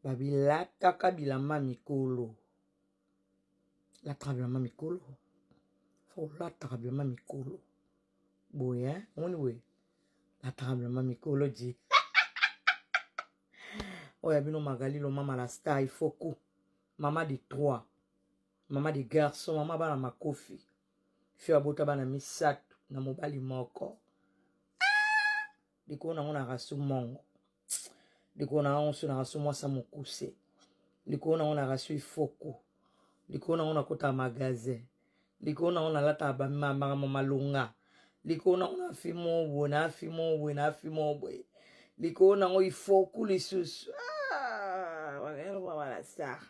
Babilataka bilamba mikolo. Lataka bilamba mikolo. Fo olataka bilamba mikolo. Boye, hein? Omoni boye? Lataka bilamba mikolo di. Oyo ya bino Magali Lomama la star, il faut coup. Mama de trois. Mama de garçon, mama bana makofi. Fio abota bana misato na mobali moko. Ah! Likolo nango na rasu mongo. Likolo na yango so na rasu mwasa mokuse. Likolo nango na rasu ifoku. Likolo nango nakota magasin. Likolo nango nalataka makambo malonga. Likolo nango na fi moko boye na fi moko boye na fi moko boye. Likolo nango ifoku lisusu. Ah, mama star.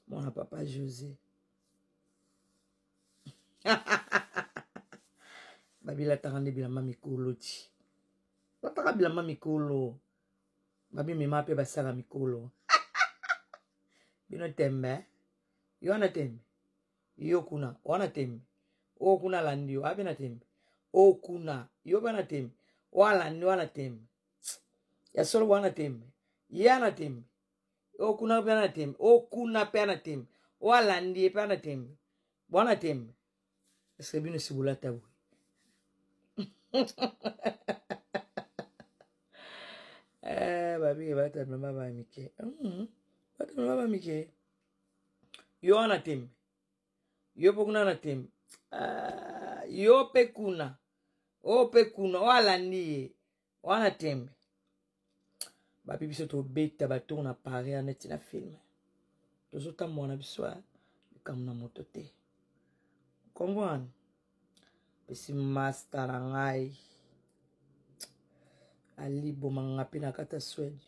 Mwana papa José. Babilataka nde bilamba mikolo ti. Bataka bilamba mikolo. Babimema mpe basala mikolo. Bino tembe. Yo wana tembe. Yo kuna wana tembe. O kuna alandi yo abe na tembe. O kuna yo bana tembe. O alandi wana tembe. Ya solo wana tembe. Ye ana tembe. O kuna mpe ana tembe. O kuna mpe ana tembe. O alandi ye mpe ana tembe. Bwana tembe. Est-ce que bino si bolata boye? Eh, babike bata bilamba ba mike. Bata bilamba ba mike. Yo wana tembe. Yo mpe kuna na tembe. Ah, yo mpe kuna. O mpe kuna, o alandi ye. Wana tembe. Babi biso tobeta batour na Paris ya neti na film. Tozotambola na biso likambo na moto te. Comprendre? Pesi master na ngai. Ali bomanga mpe na kati ya Swede.